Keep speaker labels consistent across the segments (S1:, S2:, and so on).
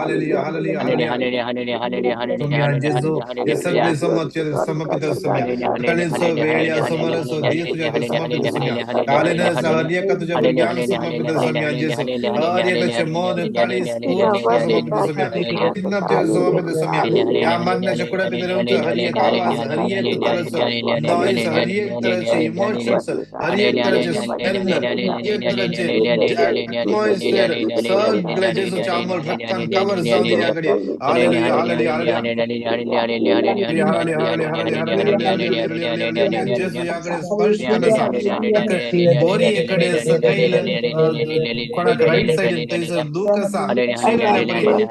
S1: Hallelujah, hallelujah, hallelujah, hallelujah, hallelujah. तुम्ही जेजू हे सगळे समर्पित असुया तळेचो वेळ समरसो दे तुझ्या समर्पित असुया कालेन हर एक तुझ्या भुरग्यांक समर्पित असुया जेजू हर एकाचे मन काळीज पूर्ण तुका समर्पित असुया चिंतप तुझ्या समर्पित असुया या मरणाच्या कुडा भितर येवचो हर एक आवाज हर एक तरेचो नॉईज हर एक तरेचे इमोशन्स हर एक तरेचे स्मेल एक तरेचे ऍटमॉस्फिअर सगळे जेजूच्या अमोल रक्तान कवर जावन ह्या कडे. Hallelujah, hallelujah, hallelujah. जेजू ह्या स्पर्श करसा बोरी कडे सकयल कोणाक राईट सायडीन थंयसर दूख आसा शिरले परी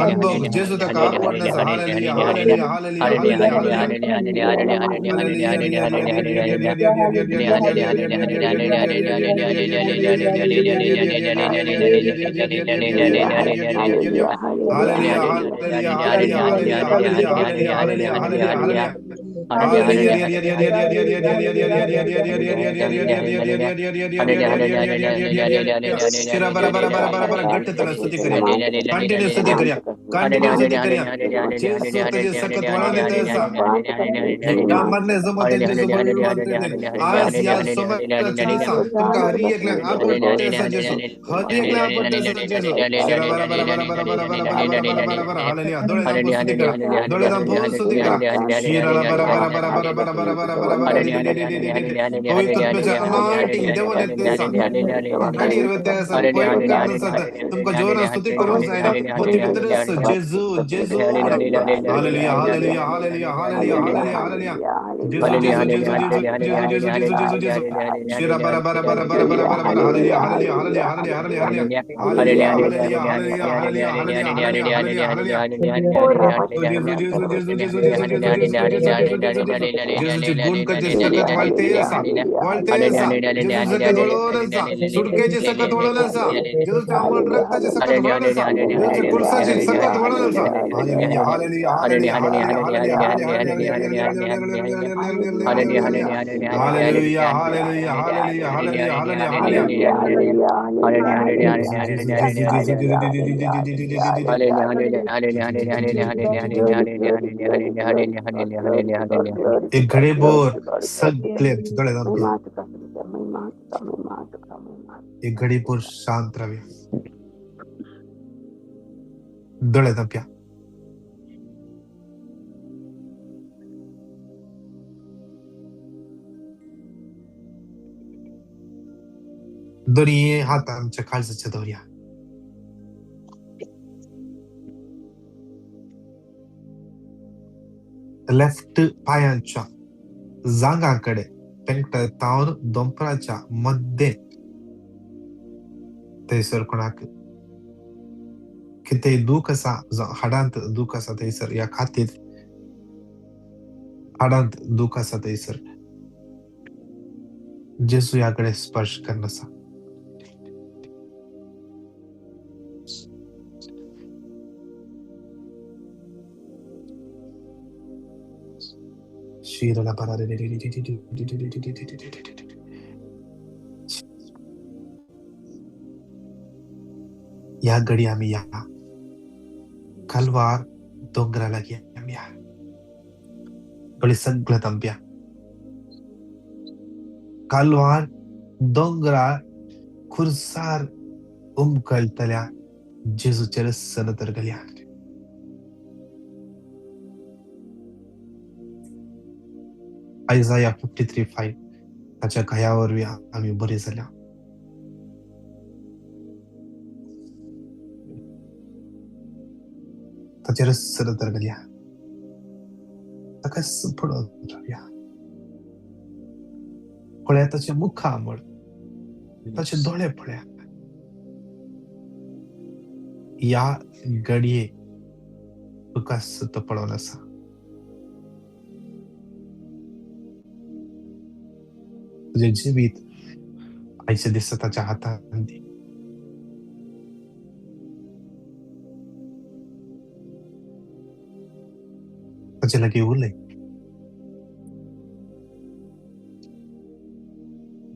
S1: अनुभव जेजू ताका आपोवन आसा. Hallelujah, hallelujah, hallelujah, hallelujah, hallelujah. Hallelujah, hallelujah, hallelujah, hallelujah, hallelujah, hallelujah, hallelujah. Continue स्तुती करूया, कंटिन्यू स्तुती करूया. जेजू तुझे सकत वळोवन येता आसा. ह्या मरणे जमो तेंचे आज ह्या सोमाराच्या दिसा तुमकां हर एकल्याक आपडटे आसा जेजू, हर एकल्याक आपडटे आसा जेजू. शिरा बरा बरा बरा बरा बरा बरा बरा बरा बरा बरा. हालेलुया. दोळे धांपून स्तुती करा, दोळे धांपून स्तुती करा. शिरा बरा बरा बरा बरा बरा बरा बरा बरा बरा. पवित्र आत्म्याचे अनॉइंटिंग देवून येता आसा. गाडयेर वता आसा, पयर करता आसा, तुमकां जोरान स्तुती करूंक जायना, मती भितरच जेजू जेजू म्हणप. Hallelujah, hallelujah, hallelujah, hallelujah, hallelujah, hallelujah. जेजू जेजू जेजू जेजू जेजू जेजू जेजू जेजू जेजू. शिरा बरा बरा बरा बरा बरा बरा बरा. Hallelujah, hallelujah, hallelujah, hallelujah, hallelujah, hallelujah, hallelujah, hallelujah, hallelujah, hallelujah, hallelujah, hallelujah, hallelujah. जेजू जेजू जेजू जेजू जेजू जेजू जेजू जेजू जेजू जेजू जेजू. जेजूचे गुण कचे सकत वाळते आसा, वाळते आसा. जेजू सकत वळोवन आसा, सुटकेचे सकत वळोवन आसा, जेजूच्या अमोल रक्ताचे सकत वळोवन आसा, जेजूच्या कुर्साचे सकत वळोवन आसा. Hallelujah, hallelujah, hallelujah, hallelujah, hallelujah, hallelujah, hallelujah, hallelujah, hallelujah, hallelujah, hallelujah. एक घडीभर सगळे दोळे धांपया, एक घडीभर शांत रावया, दोळे धांपया. दोन्ही हात आमच्या काळजाच्या दवरया. लेफ्ट पायांच्या जांगांकडे पेंगटा तावन दोंपराच्या मध्य थंयसर कोणाक कितेंय दूख आसा, हाडांत दूख आसा थंयसर, ह्या खातीर हाडांत दूख आसा थंयसर जेजू ह्या कडेन स्पर्श करून आसा. ह्या घडी आमी या कालवार दोंगरा लागीं आमी या दोळे सगळे धांपया. कालवार दोंगरा खुर्सार उमकळटल्या जेजूचेर नदर घालया. आयजाया 53:5 ताच्या घाया वरवीं आमी बरी जाल्या. ताचेर नदर घालया, ताका पळोवन रावया. पळया ताचें मुखामळ, ताचे दोळे पळया. ह्या घडये तुका तो पळोवन आसा. तुजें जिवीत आयच्या दिसा ताच्या हातान दी. ताचे लागीं उलय.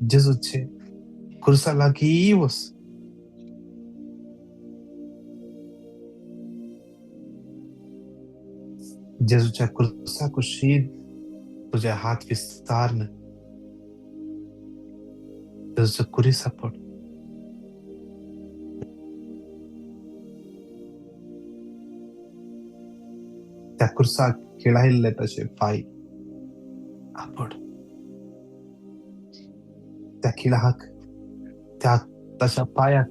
S1: जेजूचे खुर्सा लागीं वच. जेजूच्या खुर्सा कुशीन तुजे हात विस्तारन जेजूचो खुरीस आपड. त्या खुर्साक खिळायिल्ले ताचे पांय आपड. त्या खिळाक त्या ताच्या पांयाक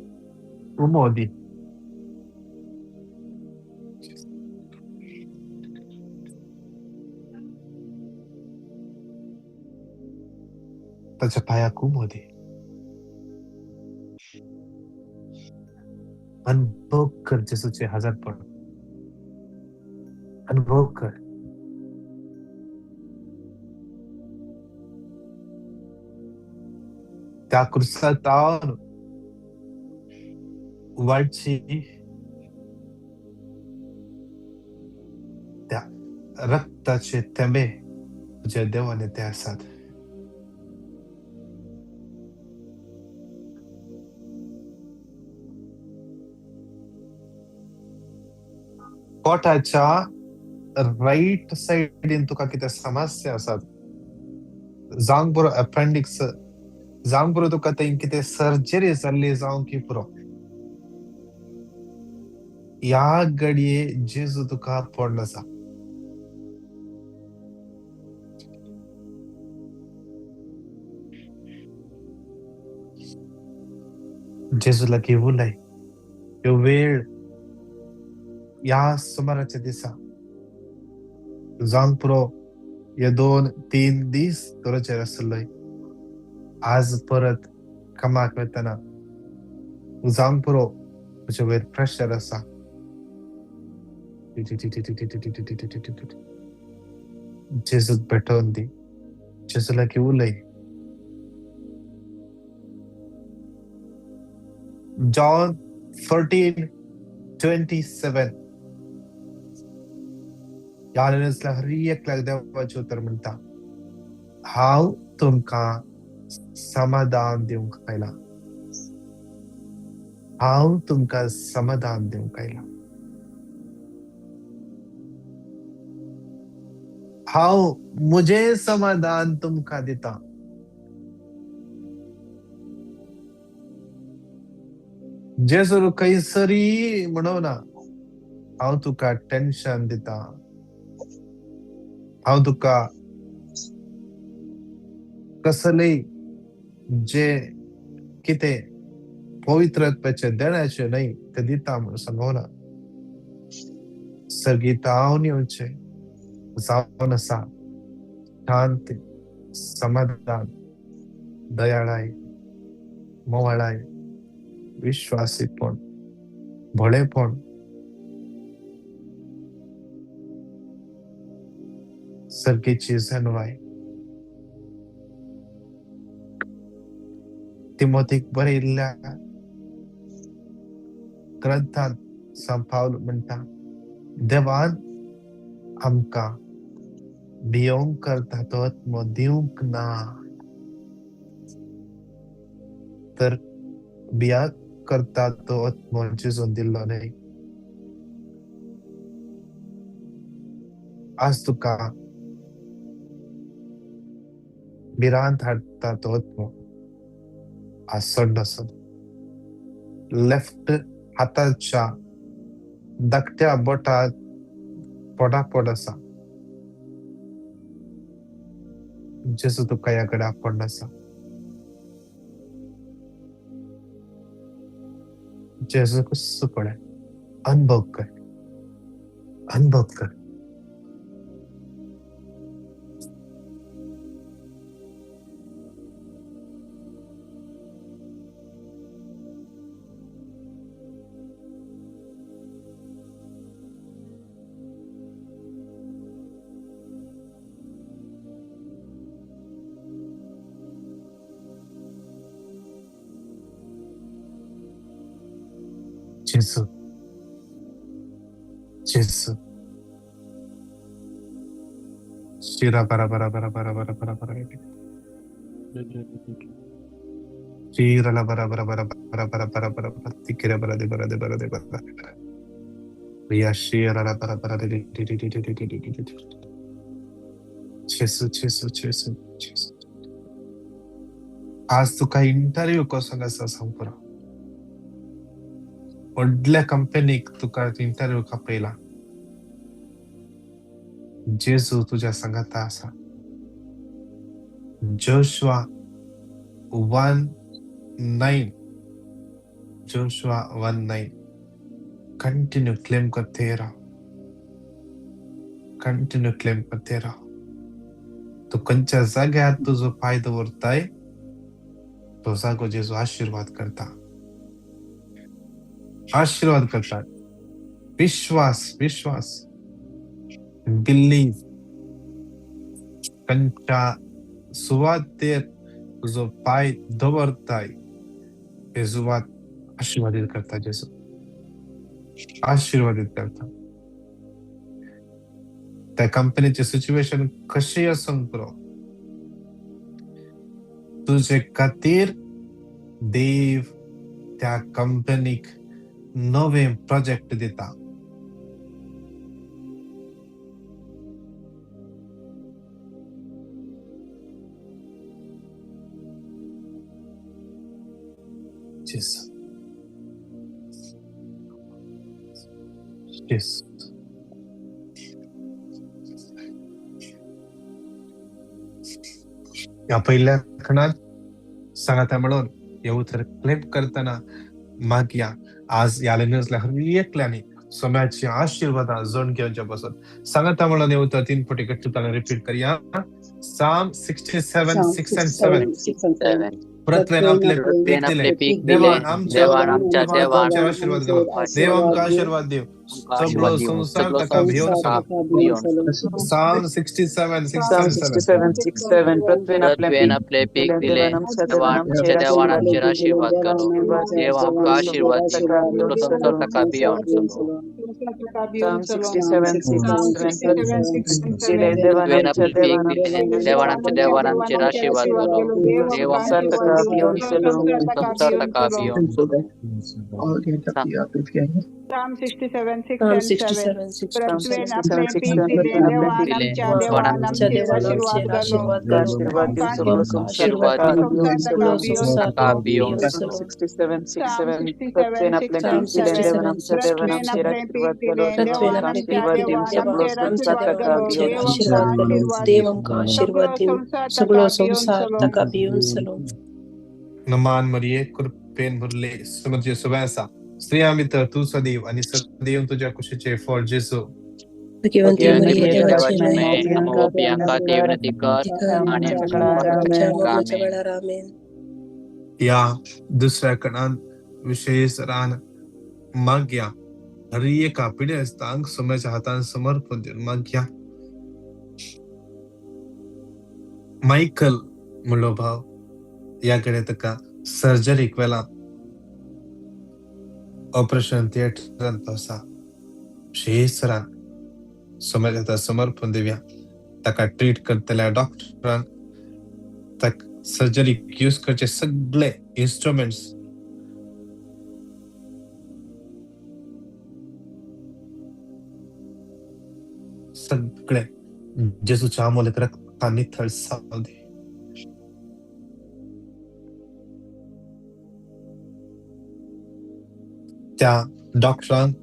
S1: उमो दी. ताच्या पांयाक उमो दी. अनुभव कर जेजूचे हजारपण. अनुभव कर. त्या खुर्सांतल्यान वाडची त्या रक्ताचे थेंबे तुज्या देवाने ते आसात. पोटाच्या राईट सायडीन तुका कितें समस्या आसात, जावंक पुरो अपेंडिक्स, जावंक पुरो तुका थंय कितें सर्जरी जाल्ली जावंक की पुरो, ह्या घडये जेजू तुका पडलो आसा. जेजू लागीं उलय. ह्यो वेळ ह्या सुमाराच्या दिसा जावंक पुरो हे 2-3 दीस दरोचेर आसलोय, आज परत कामाक वतना जावंक पुरो तुजे वयर प्रेशर आसा. जेजूक भेटोवन दी. जेजू लागीं उलय. जॉन 14:27 ह्या हर एकल्याक देवाचें उतर म्हणटा, हांव तुमकां समाधान दिवंक आयला. हांव तुमकां समाधान दिवंक आयला. हांव म्हजें समाधान तुमकां दिता. जेजू खंयसरी म्हणना हांव तुका टेन्शन दिता, हांव तुका कसलेय जे कितें पवित्रत्वाचें देण्याचें न्हय तें दिता म्हूण सांगना. सर्गीतावन येवचें जावन आसा शांती, समाधान, दयाळाय, मोवाळाय, विश्वासीपण, भोळेपण, सर्गीची जाणवाय. तिमोथीक बरयिल्ल्या ग्रंथांत सांत पावल म्हणटा, देवान आमकां भियोंक करता तो आत्मो दिवंक ना, तर भियाक करता तो आत्मो जेजून दिल्लो न्हय. आज तुका भिरांत हाडटा तो आत्मो आज सोड नासत. लेफ्ट हाताच्या धाकट्या बोटाक पोटापोट आसा. जेजू तुका ह्या कडेन आपोवन आसा. जेजू कसो पळय, अनुभव कर, अनुभव कर. जेजू, जेजू, शिरा बरा बरा बरा बरा बरा बरा बरा शिराला बरा बरा बरा बरा बरा बरा बरा बरा तिकेरा बरा दे बरा दे बरा दे बरा दे बरा या शिराला बरा बरा दे दे दे दे दे दे दे दे दे। जेसू जेसू जेसू जेसू। आज तुका इंटरव्यू कसो आसा सांग पुरो. व्हडल्या कंपनीक तुका इंटरव्यू आपयला. जेजू तुज्या सांगाता आसा. Joshua 1:9, Joshua 1:9 continue claim करते राव, कंटिन्यू क्लेम करते राव. तू खंयच्या जाग्यार तुजो पांय दवरताय तो जागो जेजू आशिर्वाद करता, आशिर्वाद करता. विश्वास, विश्वास, बिलीव. खंयच्या सुवातेर तुजो पांय दवरताय ते सुवात आशिर्वादीत करता जेजू, आशिर्वादीत करता. त्या कंपनीचे सिच्युएशन कशें आसूंक पुरो, तुजे खातीर देव त्या कंपनीक नवे प्रोजेक्ट दिता. जेजू, जेजू. ह्या पयल्या खणात सांगाता म्हणून हे उतर क्लेम करतना मागया. आज ह्या न्यूजला हर एकल्यानी सोम्याची आशीर्वादां जण घेवच्या पासून सांगाता म्हणून हे उतर 3 फावटी घट्टपणान रिपीट करया. Psalm 67, 6 and 7.
S2: 6 and 7.
S1: पृथ्वेन आपले पीक दिले, देवान आमच्या देवान आमचेर आशीर्वाद घालो, देव आमकां आशीर्वाद दिव, सगळो संवसार ताका भियोन चलो. Psalm 67, 6 and 7.
S3: 6, 7. पृथ्वेन आपले पीक दिले, देवान आमचेर आशीर्वाद घालो, देव आमकां आशीर्वाद दिव, सगळो संवसार ताका भियोन चलो.
S4: Psalm 67, 6 and 7.
S3: पृथ्वेन आपले पीक दिले, देवान आमच्या देवान आमचेर आशीर्वाद घालो, देव आमकां संवसार ताका भियोन चलो.
S4: Psalm 67, 6 and 7. पृथ्वेन आपले पीक दिले, देवान आमच्या देवान आमचेर आशीर्वाद घालो, देव आमकां आशीर्वाद दिव,
S3: ताका भियोन चलो.
S4: 67, 6, 7. पृथ्वेन आपले पीक दिले, देवान आमच्या देवान आमचेर आशीर्वाद घालो,
S5: देव आमकां आशीर्वाद दिव, सगळो संवसार ताका भियोन चलो.
S1: नमान मरिये, कृपेन भरले, समजे सुवासा, स्त्रियां भितर तूं सदैव आनी सदैव तुज्या कुशीचे फळ जेजू.
S5: भाग्यवंती मरिये, देवाची माय, आमच्या मरणाच्या वेळार आमेन.
S1: ह्या दुसऱ्या कणान विशेष रान मागया. हर एका पिडेस्तांक सोम्याच्या हातान समर्पण दिवन मागया. मायकल म्हणलो भाव ह्या कडेन ताका सर्जरीक वेला, ऑपरेशन थिएटरांत तो आसा. विशेष रान सोम्याच्या हातान समर्पण दिवया. ताका ट्रीट करतल्या डॉक्टरांक, ताका सर्जरीक यूज करचे सगळे इन्स्ट्रुमेंट्स सगळे जेजूच्या आमोलेक रक्तान नितळ जावं दी. त्या डॉक्टरांक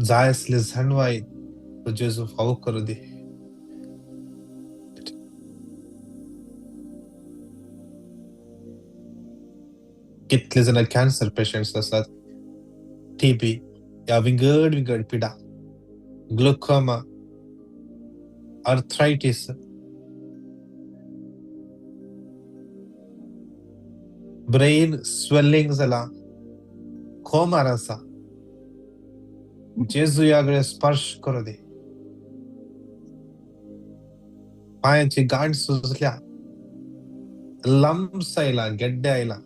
S1: जाय आसले जाणवाय तो जेजू फावो करूं दी. कितले जाणां कॅन्सर पेशंट्स आसात, टीबी ह्या विंगड विंगड पिडा, ग्लुकोमा, आर्थरायटीस, ब्रेन स्वेलिंग जाला, कोमार आसा. जेजू ह्या वेळार स्पर्श करूं दी. पांयांची गांठ सुजल्या, लम्स आयला, गेड्डे आयला,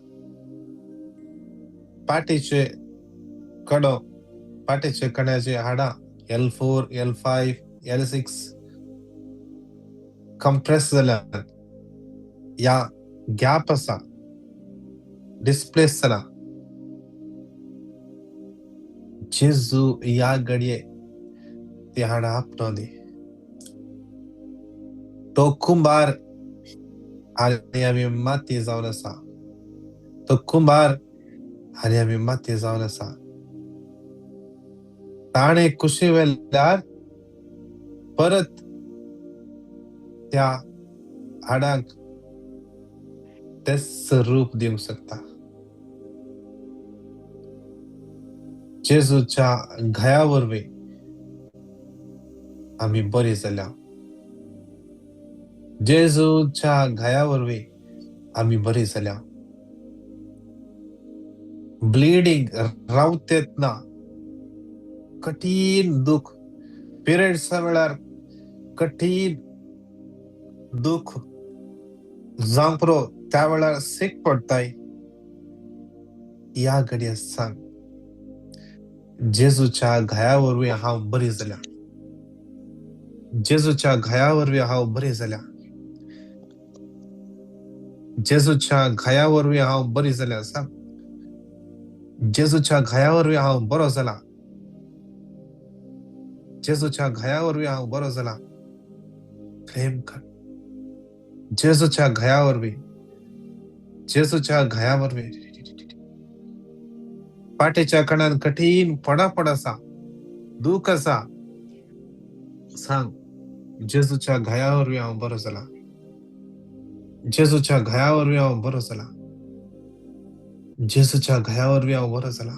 S1: पाटीचे कडो, पाटीचे कण्याचे हाडां L4, L5, L6 कंप्रेस जाल्यात या गॅप आसा, डिस्प्लेस जाला, जेजू ह्या घडये ती हाडां आपणो दी. तो कुंभार आनी आमी माती जावन आसा. तो कुंभार आनी आमी माती जावन आसा. ताणें कुशी वेल्यार परत त्या हाडांक तेच रूप दिवंक शकता. जेजूच्या घाया वरवीं आमी बरी जाल्या. जेजूच्या घाया वरवीं आमी बरी जाल्या. ब्लिडींग रावत येतना, कठीण दुःख, पिरियड्सा वेळार कठीण दुःख जावंक पुरो, त्या वेळार सीक पडटाय. ह्या घडये सांग, जेजूच्या घाया वरवीं हांव बरी जाल्या. जेजूच्या घाया वरवीं हांव बरी जाल्या. जेजूच्या घाया वरवीं हांव बरी जाल्या. सांग, जेजूच्या घाया वरवीं हांव बरो जाला. जेजूच्या घाया वरवीं हांव बरो जाला. क्लेम कर जेजूच्या घाया वरवीं. जेजूच्या घाया वरवीं. पाटेच्या कणान कठीण पडापड आसा, दूख आसा, सांग जेजूच्या घाया वरवीं हांव बरो जाला. जेजूच्या घाया वरवीं हांव बरो जाला. जेजूच्या घाया वरवीं हांव बरो जाला.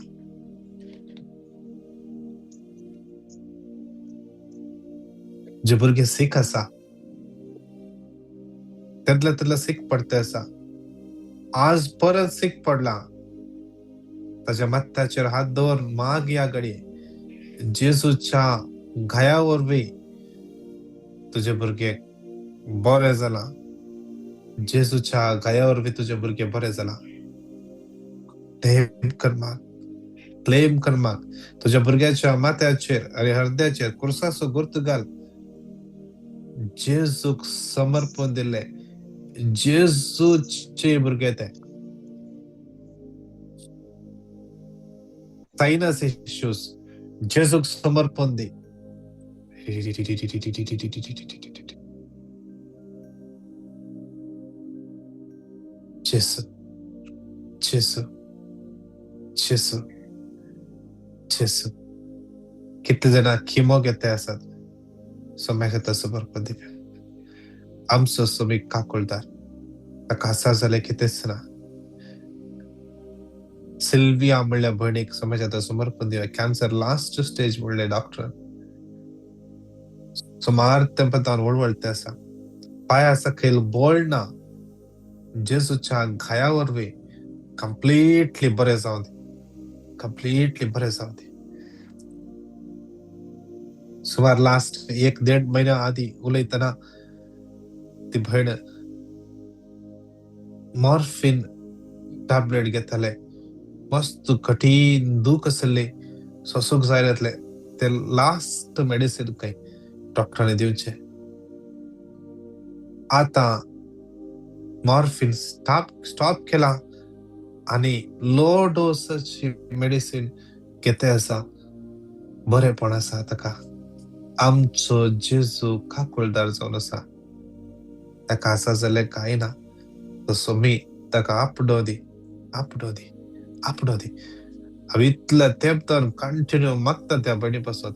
S1: जे भुरगे सीख आसा, तेतले तेतले सीख पडते आसा, आज परत सीख पडला, ताच्या माथ्याचेर हात दवर माग ह्या घडये जेजूच्या घाया वरवीं तुजे भुरगे बरे जाला. जेजूच्या घाया वरवीं तुजे भुरगे बरे जाला. क्लेम कर माग, क्लेम कर माग. तुझ्या भुरग्याच्या माथ्याचेर आनी हृदयाचेर कुर्साचो गुर्त घाल. जेजूक समर्पण दिले, जेजूचे भुरगे ते. सायनस इश्यूज जेजूक समर्पण दी. जेजू, जेजू, जेजू, जेजू. कितले जाणां किमो घेते आसात, सोम्याक समर्पण दिवया. आमचो सोमी काकुळदार, ताका आसा जाल्यार कितेंच ना. सिल्विया म्हणल्या भयणीक समाजात समर्पण दिवया. कॅन्सर लास्ट स्टेज म्हणले डॉक्टर. सुमार तेंपान वळवळते आसा, पांया सकयल बोळ ना. जेजूच्या घाया वरवीं कंप्लीटली बरें जावं दी, कंप्लीटली बरें जावं दी. सुमार लास्ट 1-1.5 म्हयन्या आदीं उलयतना ती भयण मॉर्फिन टॅबलेट घेताले. मस्त कठीण दूख आसली, सोसूंक जाय जातले ते लास्ट मेडिसीन खंय डॉक्टरांनी दिवचे. आतां मॉर्फिन स्टॉप केला आनी लो डोसाची मेडिसीन घेते आसा. बरेंपण आसा ताका. आमचो जेजू काकुळदार जावन आसा. ताका आसा जाल्यार कांय ना. तसो मी ताका आपडो दी, आपडो दी, आपडो दी. हांव इतल्या तेंपतान कंटिन्यू मागता त्या भयणी पासून.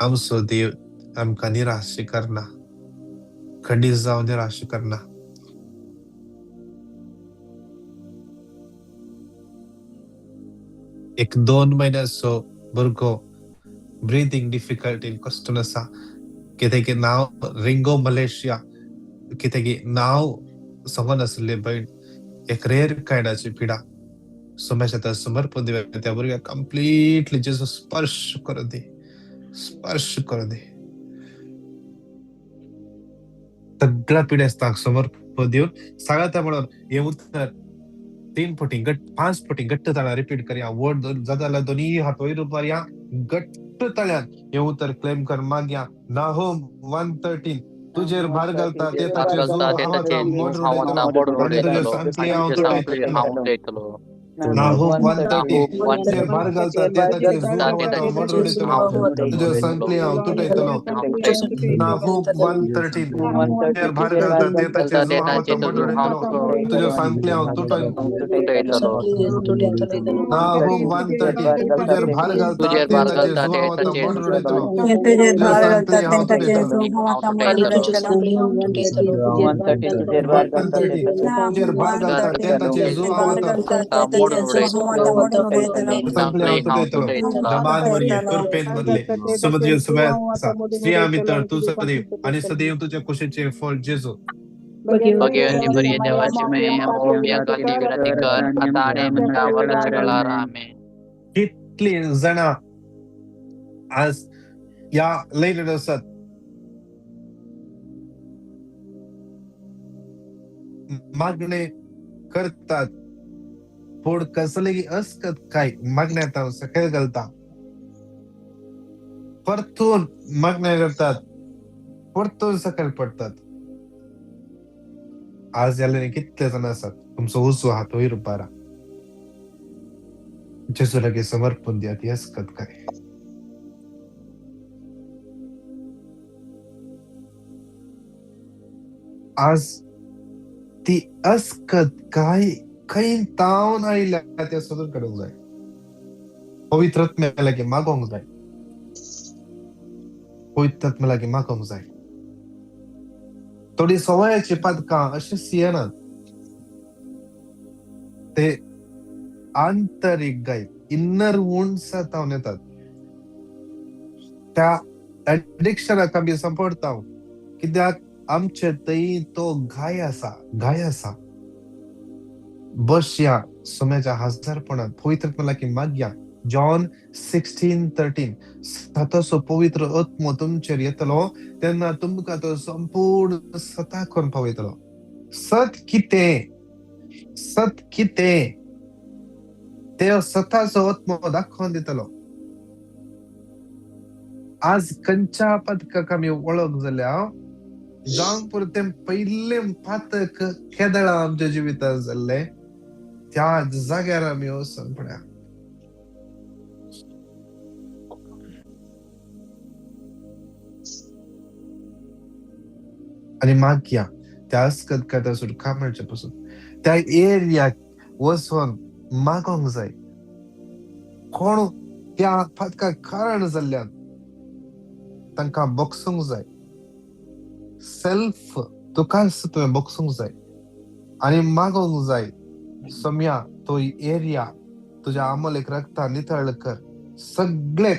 S1: आमचो देव आमकां निराश करना, खंडीत जावन निराश करना. 1-2 म्हयन्याचो भुरगो ब्रिथींग डिफिकल्टी कश्टून आसा. कितें की नांव रिंगो मलेशिया, कितें की नांव सांगनासली भयण, एक रेर कायडाची पिडा. सोम्याच्या समर्पण दिवया. त्या भुरग्याक कंप्लीटली जेजू स्पर्श करूं दी, स्पर्श करूं दी. सगळ्या पिडेस्तांक समर्पण दिवन सांगाता म्हणून हे उतर 3 पटी घट 5 पटी घट्ट ताळ्यान रिपीट करया. वर्ड जाता जाल्यार दोनी हात वयर उबारया, घट्ट ताळ्यान हे उतर क्लेम कर मागया. नाहोम 1:13, तुजेर भार घालता ते
S3: भार
S1: ताचे
S3: घालता
S1: जूं
S3: ते
S1: हांव
S3: ताचे
S1: आतां
S3: जूं
S1: मोडून
S3: हांव
S1: उडयतलो
S3: आतां मोडून
S1: आनी तुज्यो
S3: उडयतलो
S1: सांकळी
S3: आनी
S1: हांव
S3: तुज्यो सांकळी
S1: तुटयतलो.
S3: हांव तुटयतलो.
S1: नाहूम 1:13
S3: नाहूम वन
S1: तुजेर भार घालता ते ताचे जूं
S3: घालता
S1: हांव
S3: ते
S1: आतां
S3: ताचे
S1: मोडून
S3: जूं
S1: उडयतलो
S3: हांव मोडून
S1: तुज्यो
S3: उडयतलो
S1: सांकळी हांव तुटयतलो.
S3: हांव तुटयतलो.
S1: नाहूम 1:13 तुजेर भार घालता ते ताचे
S3: घालता
S1: जूं
S3: ते
S1: हांव
S3: ताचे
S1: आतां मोडून
S3: जूं हांव
S1: उडयतलो तुज्यो सांकळी हांव
S3: तुटयतलो.
S1: नाहूम 1:13 तुजेर भार घालता
S3: तुजेर
S1: ते
S3: भार
S1: ताचे
S3: घालता
S1: जूं
S3: ते
S1: हांव आतां
S3: ताचे
S1: मोडून उडयतलो
S2: तुजेर
S1: तुज्यो
S2: भार
S1: सांकळी
S2: घालता
S1: हांव
S2: ते ताचे
S1: तुटयतलो.
S2: जूं
S3: हांव
S2: आतां मोडून
S3: तुटयतलो.
S2: उडयतलो.
S1: 1:13 तुजेर भार घालता
S3: घालता
S1: ते ताचे
S3: ते
S1: जूं हांव आतां
S3: आतां मोडून उडयतलो.
S2: मोडून उडयतलो.
S1: सांकळी हांव
S3: सांकळी हांव
S1: तुटयतलो.
S3: तुटयतलो.
S1: नमान मरिये कृपेन भरले समुद्र सुबह आसा स्त्रियां भितर तूं सदैव आनी सदैव तुज्या कुशीचें फळ जेजू.
S3: भगवंती मरिये देवाची माये आमच्या पाप्यांची विनंती कर आतां आनी आमच्या मरणाच्या वेळार. आमेन.
S1: कितलीं जाणां आज ह्या लयीन आसात मागणे करतात पूण कसलेगी अस्कत काय मागण्यात हांव सकयल घालता परतून मागणे करतात परतून सकयल पडटात. आज जाल्यार कितले जाण आसात तुमचो उजवो हात वयर उबारा जेजू लागीं समर्पण दियात ही अस्कत काय. आज ती अस्कत काय खंय तावन आयल्या तें सोदून काडूंक जाय. पवित्र आत्म्या लागीं मागोंक जाय. पवित्र आत्म्या लागीं मागोंक जाय. थोडी सवयाची पातकां अशीच येनात ते आंतरीक गाय इन्नर वुंड्स तावन येतात. त्या एडिक्शनाक आमी सांपडटा कित्याक आमचे थंय तो घाय आसा घाय आसा. बसया सोम्याच्या हजारपणांत पवित्र आत्म्या लागीं मागया. जॉन 16:13 सातसो पवित्र आत्मो तुमचेर येतलो तेन्ना तुमकां तो संपूर्ण सता करून पावयतलो. सत कितें सत कितें ते सताचो आत्मो दाखोवन दितलो. आज खंयच्या पदकाक आमी वळख जाल्या जावंक पुरतें पयलें पातक केदळा आमच्या जिवितांत जाल्लें त्या जाग्यार आमी वचून पडया. आनी मागया त्या अस्कत कथा सुटका मेळचे पसून त्या एरियाक वचून मागोंक जाय. कोण त्या पातकाक कारण जाल्ल्यान तांकां बोगसूंक जाय. सेल्फ तुकाच तुवें बोगसूंक जाय आनी मागोंक जाय सोम्या तो एरिया तुज्या आमोलेक रक्ता नितळ कर सगळे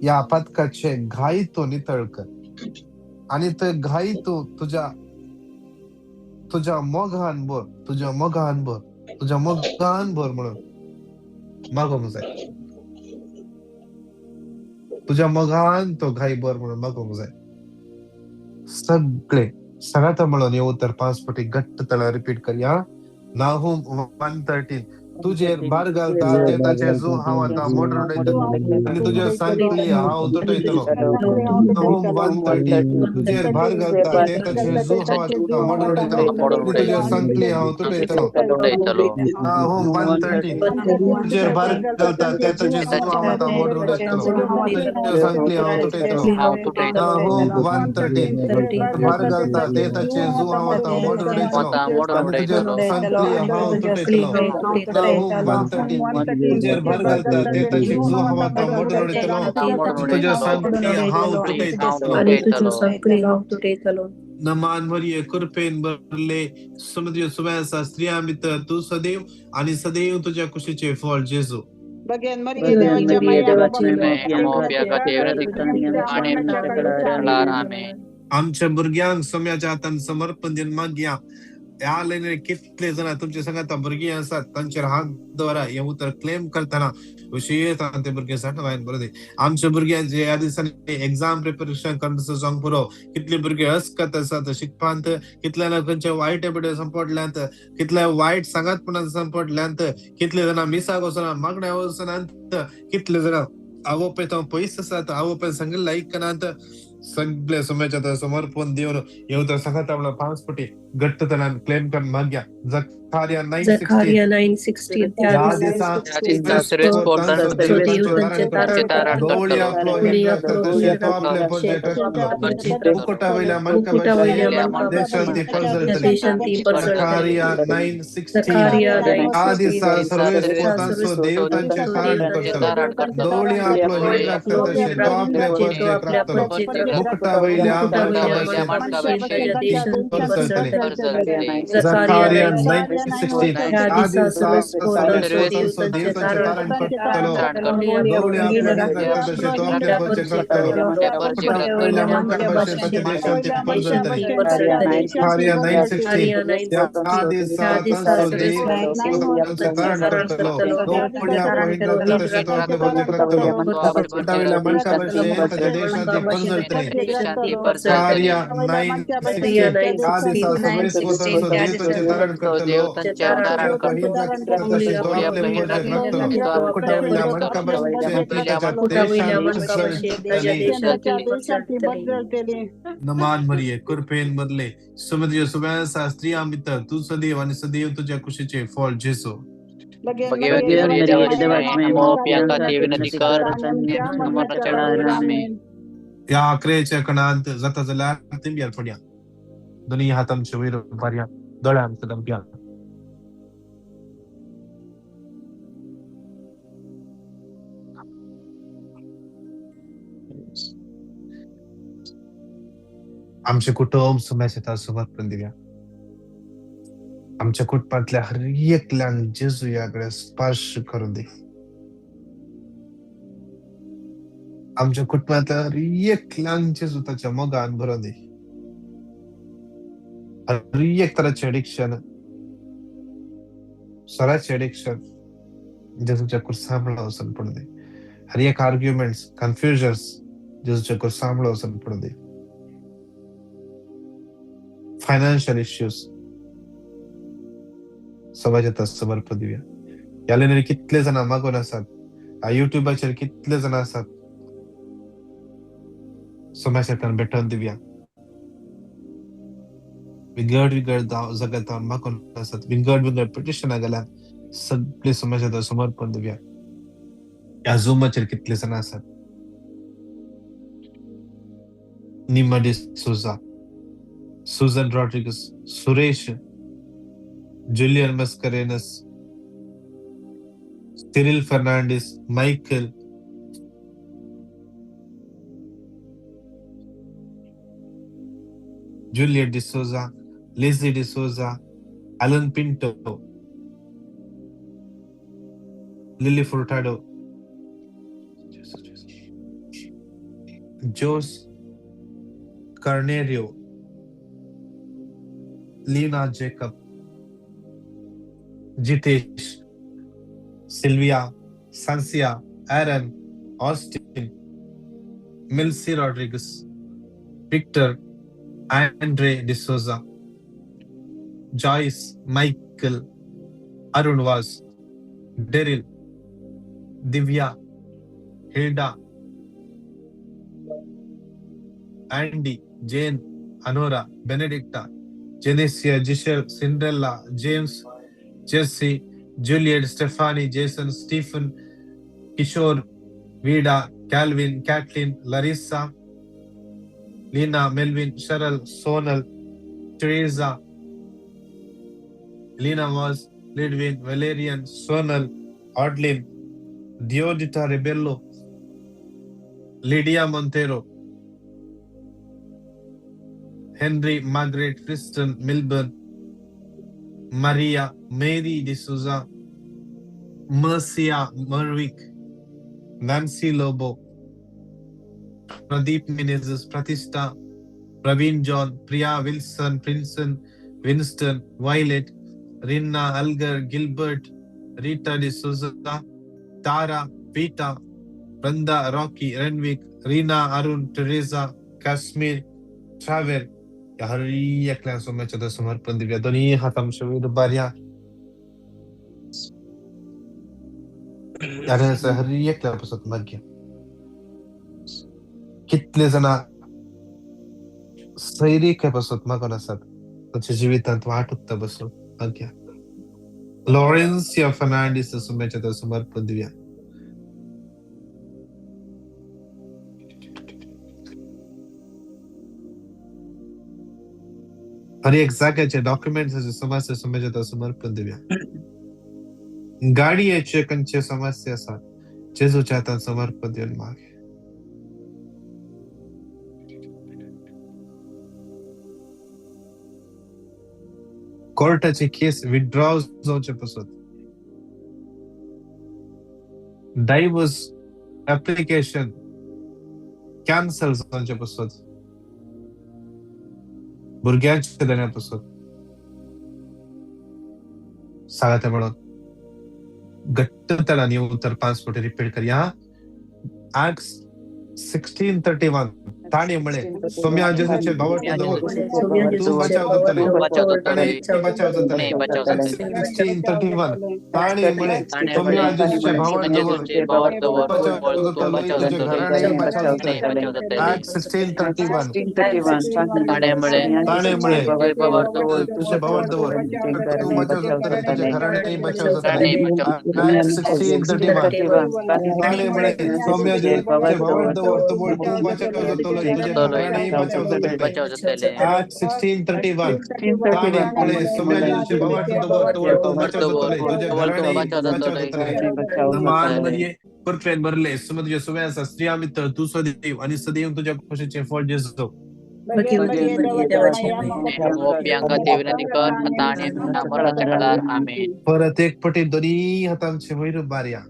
S1: ह्या पातकाचे घाय तूं नितळ कर आनी ते घाय तूं तुज्या तुज्या मोगान भर तुज्या मोगान भर तुज्या मोगान भर म्हणून मागोंक जाय. तुज्या मोगान तो घाय भर म्हणून मागोंक जाय. सगळे सगळ्यात म्हणून हे उतर 5 फावटी घट्ट तळा रिपीट करया. नाहूम 1:13 तुजेर भार घालता ते ताचे जूं हांव आतां मोडून उडयतलो आनी तुज्यो सांकळी हांव तुटयतलो. नाहूम 1:13 तुजेर भार घालता ते ताचे जूं हांव आतां मोडून उडयतलो आनी तुज्यो सांकळी हांव तुटयतलो.
S3: तुटयतलो.
S1: नाहूम 1:13 तुजेर भार घालता ते ताचे जूं हांव आतां मोडून उडयतलो तुज्यो सांकळी हांव तुटयतलो.
S3: हांव तुटयतलो.
S1: नाहूम 1:13 भार घालता ते ताचे जूं हांव आतां मोडून उडयतलो
S3: आतां मोडून
S1: आनी तुज्यो
S3: उडयतलो.
S1: सांकळी हांव तुटयतलो. नाहूम 1:13 तुजेर भार घालता ते ताचे जूं हांव आतां मोडून उडयतलो तुज्यो सांकळी हांव तुटयतलो.
S5: आनी तुज्यो सांकळी हांव तुटयतलो.
S1: नमान मरिये कृपेन भरले समुद्र सुबह आसा स्त्रियां भितर तूं सदैव आनी सदैव तुज्या कुशीचें फळ जेजू.
S4: भगवान मरिये देवाच्या
S5: मरिये
S4: माया
S5: देवाची
S3: आनी आमच्या वेळार. आमेन.
S1: आमच्या भुरग्यांक सोम्याच्या हातान समर्पण दिवन मागया. ह्या लायनीर कितले जाणां तुमच्या सांगाता भुरगीं आसात तांचेर हात दवरा हें उतर क्लेम करतना विशेश ते भुरगे साठवायन बरें. आमच्या भुरग्यांचे ह्या दिसांनी एग्जाम प्रिपरेशन करून जावंक पुरो. कितले भुरगे अस्कत आसात शिकपांत कितले जाणां खंयचे वायट हॅबिट सांपडल्यांत कितले वायट सांगातपणान सांपडल्यांत कितले जाणां मिसाक वचना मागण्या वचनात कितले जाणां आवोपे तो पयस आसात आवोपे सांगिल्लें आयकनात. सगळे सुमेच्या समर्पण दिवन येवतर सांगता म्हणून 5 फुटी घट्टतणान क्लेम करून मागया. जखारिया 9:16.
S5: जखारिया 9:16.
S1: ह्या दिसा दोळी आपलो हिंद तशें तो आपले पोरचें करतलो, मुकुटा वयल्या मणका भशेन देशांत ती परजळटली. जखारिया 9:16. ह्या दिसा सर्वेस्पोतांचो देव तांचें तारण करतलो, दोळी आपलो हिंद राखता तशें तो आपले पोरचें राखतलो, मुकुटा वयल्या मणका भशेन ती परजळटली. जखारिया 9:16. ह्या दिसा सर्वेस्पोतांचो देव तांचें तारण करतलो, दोळी आपलो हिंद राखता तशें तो आपले पोरचें करतलो, मुकुटा वयल्या मणका भशेन ताच्या देशांत ती परजळटली. जखारिया 9:16. ह्या दिसा तांचो देव तांचें तारण करतलो, दोळी आपलो हिंद राखता तशें तो आपले पोरचें करतलो, मुकुटा वयल्या मणका भशेन ताच्या देशांत ती परजळटली. जखारिया 9:16. ह्या दिसा सर्वेस्पोतांचो देव तांचें तारण करतलो, हिंद राखता तशें तो आपले पोरचें करतलो, मुकुटा वयल्या मणका भशेन ती ताच्या देशांत परजळटली. नमान मरिये, कृपेन भरले, सुमद्य सुबेसा स्त्रियां भितर तूं सदैव आनी सदैव तुज्या कुशीचें फळ जेजू. ह्या आकरेच्या कणांत जाता जाल्यार तिंब्यार पडया, दोनी हात आमचे वयर उबारया, दोळे आमचे दमप्या. आमचें कुटुंब सुमेशेता समर्पण दिवया. आमच्या कुटुंबांतल्या हर एकल्यान जेजू ह्या कडेन स्पर्श करून दी. आमच्या कुटुंबांतल्या हर एकल्यान जेजू ताच्या मोगान भरून दी. हर एक तराचें एडिक्शन, सोराचें एडिक्शन जेजूच्या कुर्सा वचून पडूं दी. हर एक आर्ग्युमेंट्स, कन्फ्युजन्स जेजूच्या कुर्सा वचून पडूं दी. फायनान्शियल इश्यूज समाजात समर्पण दिवया. ह्या लायनीर कितले जाणां मागून आसात, ह्या युट्यूबाचेर कितले जाणां आसात, समाजांतल्यान भेटोवन दिवया. विंगड विंगड जगांत मागून आसात, विंगड विंगड पिटिशनां घाल्यात, सगळे समाजांत समर्पण दिवया. ह्या झुमाचेर कितले जाणां आसात, Nima D'Souza, Susan Rodriguez, Suresh, Julian Mascarenhas, Cyril Fernandes, Michael, Juliet D'Souza, Lizzie D'Souza, Alan Pinto, Lily Furtado, Jose Carneiro, Leena Jacob, Jitesh, Sylvia, Sancia, Aaron, Austin, Milsy Rodriguez, Victor, Andre D'Souza, Joyce, Michael, Arun Vaz, Daryl, Divya, Hilda, Andy, Jane, Anora, Benedicta, Genesia, Giselle, Cinderella, James, Jesse, Juliet, Stephanie, Jason, Stephen, Kishore, Vida, Calvin, Kathleen, Larissa, Lena, Melvin, Cheryl, Sonal, Teresa, Lena Vaz, Lidwin, Valerian, Sonal, Adeline, Diodita Rebello, Lydia Montero, Henry, Margaret, Kristen, Milburn, Maria, Mary D'Souza, Mercia, Merwick, Nancy Lobo, Pradeep Menezes, Pratishta, Praveen John, Priya Wilson, Princeton, Winston, Violet, Rinna, Algar, Gilbert, Rita D'Souza, Tara, Pita, Brenda, Rocky, Renwick, Reena, Arun, Teresa, Kashmir, Travel. हर एकल्यान सोम्याच्या समर्पण दिवया. दोन्ही हात आमच्या वयर उबारया. हर एकल्या पासत मागया. कितले जाणां सैरीक पासत मागून आसात, तांच्या जिवितांत वाट उगता बसून मागया. लॉरेन्सिया फर्नांडीस सुम्याच्या समर्पण दिवया. हर एक जाग्याचे डॉक्युमेंट्साचे समस्या सुम्याच्या समर्पण दिवया. गाडयेचे खंयचे समस्या आसात जेजूच्या हातान समर्पण दिवन मागे. कोर्टाचे केस विथड्रॉ जावचे पसत, डायव्हर्स एप्लिकेशन कॅन्सल जावचे पसत, भुरग्यांचे देण्या पसत सांगाते म्हणून घट्टतणान हें उतर 5 फावटी रिपीट करया. Acts 16:31 ताणें म्हळें, सोम्या जेजूचेर भावार्थ दवर, तूं बचाव जातलें, ताणें बचाव जातलें. 16:31 ताणें म्हळें, सोम्या जेजूचेर भावार्थ दवर, बचाव जातलो, तुजें घराणें बचाव जातलें. Acts 16:31 ताणें म्हळें, तुजें भावार्थ दवर, तूं बचाव जातलें, तुजें घराणें बचाव जातलें. Acts 16:31 ताणें म्हळें, सोम्या जेजूचेर भावार्थ दवर, तूं बचाव जातलो, तुजें घराणें बचाव जातलें. Acts 16:31 ताणें म्हळें, सोम्या जेजूचेर भावार्थ दवर, तूं बचाव जातलें, तुजें घराणें बचाव जातलें. मान मरिये कृपेन भरले, सुम तुज्या सुवे आसा, स्त्रियां भितर तूं सदैव आनी सदैव तुज्या खोशेचें फळ जेजू. परत एक पटी दोनी हातांचे वयर बारया.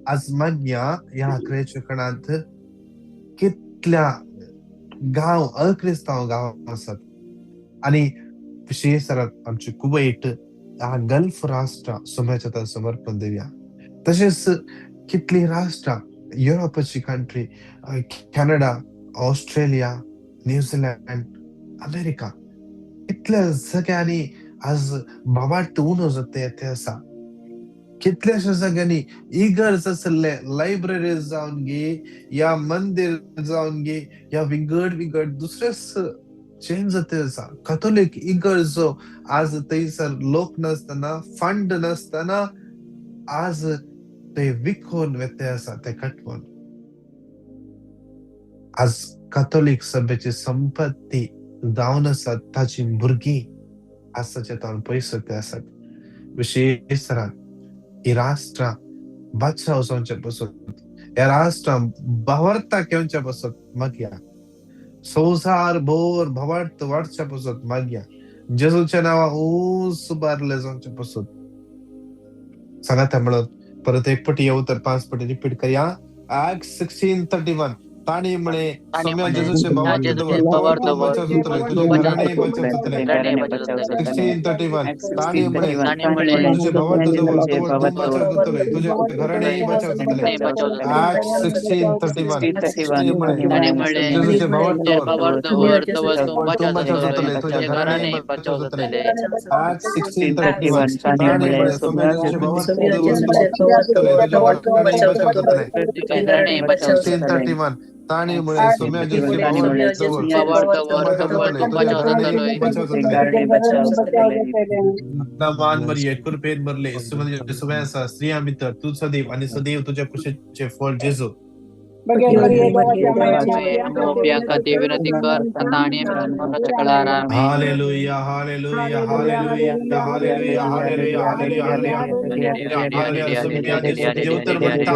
S1: आज मागया ह्या आकरेच्या कणांत कितल्या गांव अक्रिस्तांव गांव आसात आनी विशेष आमचे कुवैट ह्या गल्फ राष्ट्रां सोम्याच्या समर्पण दिवया. तशेंच कितली राष्ट्रां युरोपाची country, Canada, Australia, New Zealand, America, कितल्या जाग्यांनी आज भावार्थ उणो जाता ते आसा. कितल्याश्या जाग्यांनी इगर्ज आसले, लायब्ररी जावन गे या मंदिर जावन गे या विंगड विंगड दुसरेच चेंज जाता आसा. कथोलीक इगर्ज आज थंयसर लोक नासतना, फंड नासतना आज ते विकून वेते आसा, ते कटवून. आज कथोलीक सभेची संपत्ती जावन आसा ताची भुरगीं आज ताचे तावन पयसो ते आसात. विशेष ही राष्ट्रां बचाव जावचे पसत, ह्या राष्ट्रां भावार्थाक येवचे पसत मागया. संवसार भोर भावार्थ वाडच्या पसत मागया. जेजूच्या नांवा ऊंच उबारले जावचे पसत सांगाता म्हणून परत एक पटी येऊ तर 5 पटी रिपीट करया. Acts 16:31 ताणें म्हळें, सोम्या जेजूचेर भावार्थ दवर, तूं बचाव जातलें, तुजें घराणें बचाव जातलें. 16:31 ताणें म्हळें, तुजें भावार्थ दवर, तूं बचाव जातलें, तुजें घराणें बचाव जातलें. Acts 16:31 ताणें म्हळें, जेजूचेर भावार्थ दवर, तूं बचाव जातलें, तुजें घराणें बचाव जातलें. Acts 16:31 ताणें म्हळें, सोम्या जेजूचेर भावार्थ दवर, तुजें घराणें बचाव जातलें. 16:31 ताणें म्हळें, सोम्या जेजूचेर भावार्थ दवर, तूं बचाव जातलें, तुजें घराणें बचाव जातलें. मान मरिये कृपेन भरले, सुवे आसा, स्त्रियां भितर तूं सदैव आनी सदैव तुज्या कुशीचें फळ जेजू. Hallelujah, hallelujah, hallelujah, hallelujah, hallelujah, hallelujah, hallelujah. Saumya जेजू उतर म्हणटा,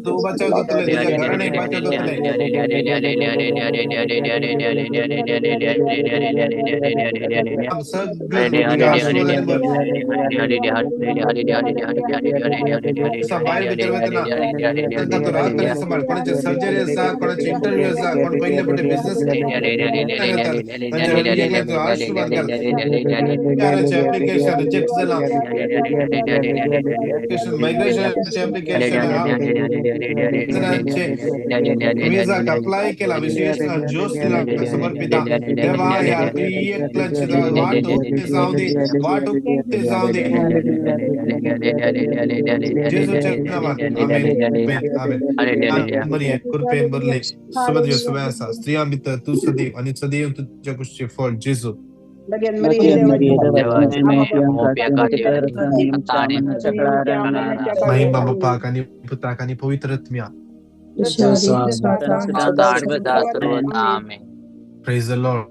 S1: तूं बचाव जातलें, तुजें घराणें बचाव जातलें. सगळे आशिर्वादान भर. भायर भितर वतना तांकां तूं रातराणी सांबाळ. कोणाचे सर्जरी आसा, कोणाचे इंटरव्यू आसा, कोण पयले पटे बिझनेस करतात, तांच्या आशीर्वाद घाल. पीआराचे एप्लिकेशन रिजेक्ट जाला, मायग्रेशनाचे एप्लिकेशन, विजाक अप्लाय केला, विशेष जोसला समर्पिता. देवा ह्या एकल्याची वाट उक्ती जावं दी, वाट उक्ती जावं दी. जेजूच्या नांवान आमेन आमेन. मरिये कृपेन भरले, सदैव सवय आसा, स्त्रियां भितर तूं सदैव आनी सदैव तुज्या कुशीचें फळ जेजू. महिमा बापाक आनी पुताक आनी पवित्र आत्म्या. Praise the Lord.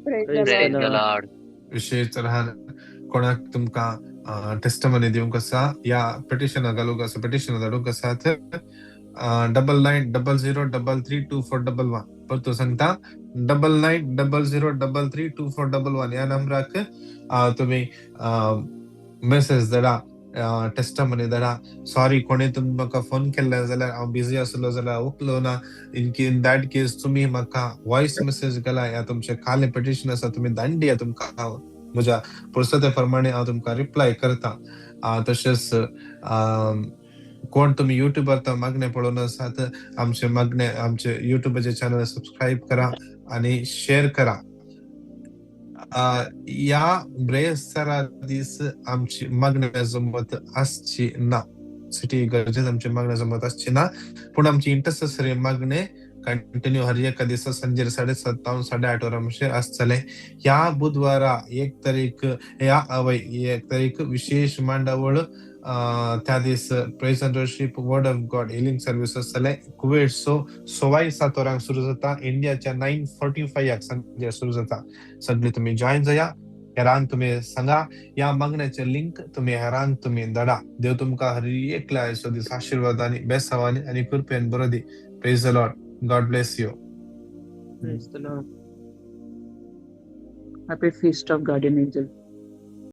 S3: Praise the Lord.
S1: विशेष तरान कोणाक तुमकां टेस्टमनी दिवंक आसा या पिटिशनां घालूंक आसा, पिटिशनां धाडूंक आसात, 9900332411. परतून सांगता, 9900332411 ह्या नंबराक तुमी मेसेज धाडा, टेस्टमनी धाडा. सॉरी, कोणी तुमी म्हाका फोन केल्ले जाल्यार हांव बिजी आसलो जाल्यार उखलो ना. इन that case तुमी म्हाका वॉयस मेसेज घाला या तुमचें कालें पिटिशन आसा तुमी धाडून दिया. तुमकां हांव म्हज्या पुरसते प्रमाणे हांव तुमकां रिप्लाय करता. तशेंच कोण तुमी युट्यूबार तो मागणें पळोवन आसात, आमचे मागणें आमचे युट्यूबाचे चॅनल सबस्क्रायब करा आनी शेअर करा. ह्या ब्रेस्तारा दीस आमची मागण्या जमत आसची ना, सिटी गरजेन आमची मागण्या जमत आसची ना, पूण आमची इंटरसेसरी मागणें कंटिन्यू हर एका दिसा सांजेर 7:30 जावन 8:30 वरां म्हणसर आसतलें. ह्या बुधवारा 1 तारीख ह्या वय 1 तारीख विशेश मांडावळ, त्या दीस praise and worship, word of God, healing service आसतलें. कुवेट 7:15 वरांक सुरू जाता, इंडियाच्या 9:45 सांजेर सुरू जाता. सगळी तुमी जॉयन जाया, हेरांक तुमी सांगा, ह्या मागण्याचे लिंक तुमी हेरांक तुमी धाडा. देव तुमकां हर एकल्या आयचो दीस आशिर्वादांनी, बेसावांनी आनी कृपेन बरो दी. Praise the Lord. God bless you.
S2: Praise the Lord. Happy Feast of Guardian Angel.